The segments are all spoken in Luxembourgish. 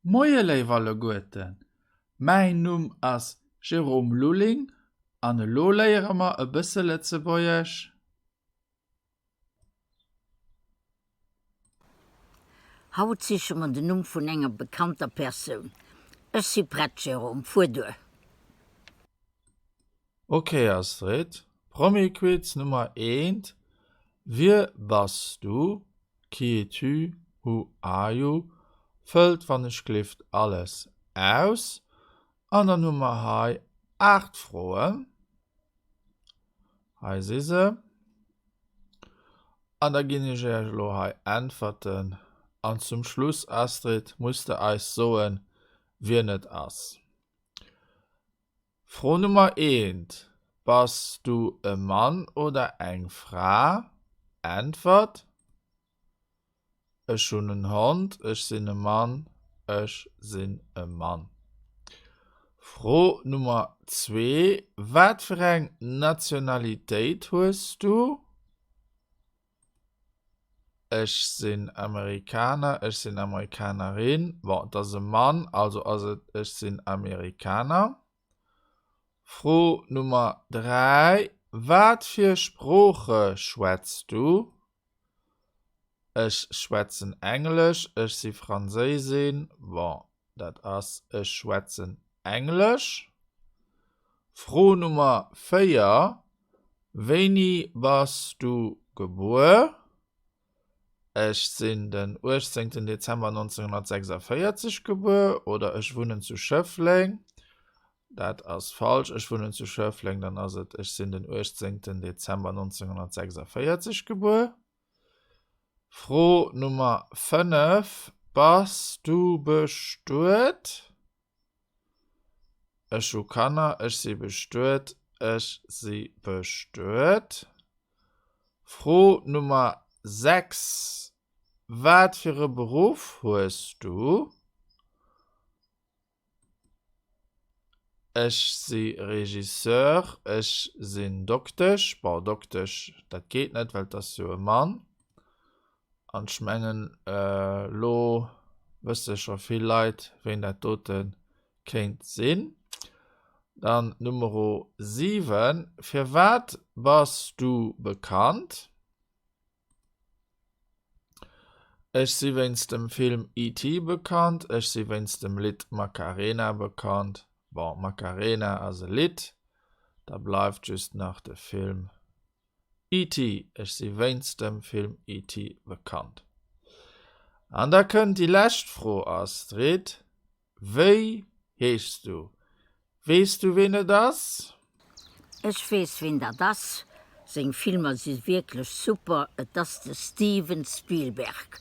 Moie léif alleguerten, mäin Numm ass Jérôme Lulling an elo léiere mer e bësse Lëtzebuergesch. Haut siche mer den Numm vun enger bekannter Persoun. Ech si prett, Jérôme, fuer duer! Ok Astrid, Promi-Quiz Nummer eent, Wie bass du? Qui es-tu? Who are you? Fëllt wann ech glift alles aus. An dann hu mer hei 8 Froen. Hei si se. An da ginn ech iech elo hei Äntwerten. An zum Schluss, Astrid, muss de eis soen, wien et ass. Fro Nummer eent, Bass du e Mann oder eng Fra? Äntwert, Ech hunn en Hond, ech sinn e Mann, ech sinn e Mann. Fro Nummer zwee, Wat fir eng Nationalitéit hues du? Ech sinn Amerikaner, ech sinn Amerikanerin. Bon, et ass e Mann, also ass et ech sinn Amerikaner. Fro Nummer 3, Wat fir Sprooche schwätz du? Ech schwätzen Englesch, ech si Franséisin. Bon, dat ass ech schwätzen Englesch. Fro Nummer 4, Wéini bass du gebuer? Ech sinn den 18 Dezember 1946 gebuer oder ech wunnen zu Schëffleng. Dat ass falsch, ech wunnen zu Schëffleng, dann ass et ech sinn den 18 Dezember 1946 gebuer. Fro Nummer 5, Bass du bestuet? Ech hu Kanner, ech si bestuet, ech si bestuet. Fro Nummer 6, Wat fir e Beruff hues du? Ech si Regisseur, ech sinn Doktesch. Bon, Doktesch, dat geet net, well et ass jo e Mann. An ech mengen, elo wësse scho vill Leit, ween dat dote kéint sinn. Dann Numero 7, Firwat bass du bekannt? Ech si wéinst dem Film ET. bekannt. Ech si wéinst dem Lidd Macarena bekannt. Bon, Macarena ass e Lidd. Da bleift just nach de Film ET. Ech si wéinst dem Film ET. bekannt. An da kënnt déi lescht Fro, Astrid. Wéi heeschs du? Weess du ween et ass? Ech weess ween dat ass, seng Filmer si wierklech super, et ass de Steven Spielberg.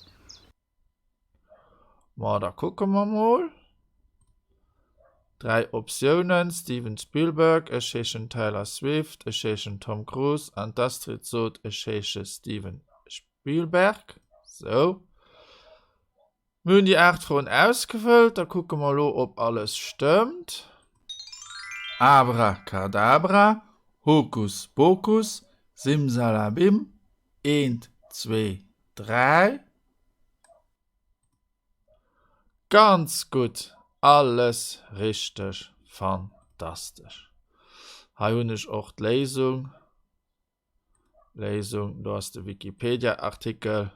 Ma da kucke mer mol. 3 Optiounen, Steven Spielberg, ech heeschen Taylor Swift, ech heeschen Tom Cruise an d'Astrid sot ech heesche Steven Spielberg. Sou. Mir hunn déi 8 Froen ausgefëllt, da kucke mer elo ob alles stëmmt. Abra Kadabra, Hokus Pokus, Simsalabim, eent, zwee, dräi. Ganz gutt, alles richteg, fantastesch. Hei hunn ech och d'Léisung. Léisung, do ass de Wikipedia-Artikel.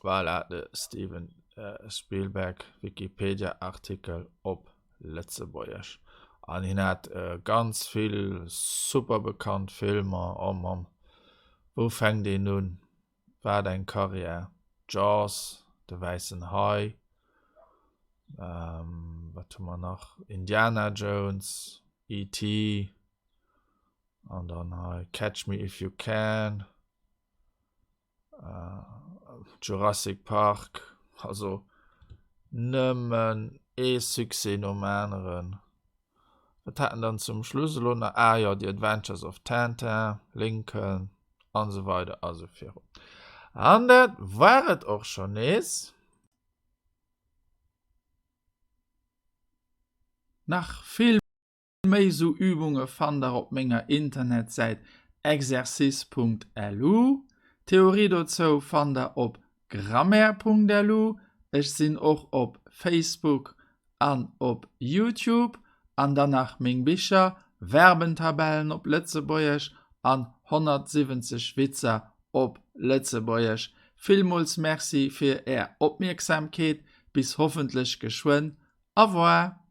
Voilà, de Steven äh, Spielberg Wikipedia-Artikel op Lëtzebuergesch. An hien hat äh, ganz vill super bekannt Filmer. Oh Mann, wou fänkt een un? Wat eng Karriär! Jaws, De wäissen Hai, ähm, wat hu mer nach? Indiana Jones, ET. An dann hei Catch Me If You Can, äh, Jurassic Park, also nëmmen ee Succès nom aneren. Wat hat en dann zum Schluss elo nach? Ah jo, The Adventures of Tintin, Lincoln an esou weider a sou virun. An dat war et och schonn nees. Nach vill méi sou Übunge fannt der op menger Internetsäit exercice.lu. D'Theorie dozou fannt der op grammaire.lu. Ech sinn och op Facebook an op Youtube. An dann nach meng Bicher, Verbentabellen op Lëtzebuergesch an 170 Witzer op Lëtzebuergesch. Villmools Merci fir Är Opmierksamkeet. Bis hoffentlech geschwënn. Au revoir.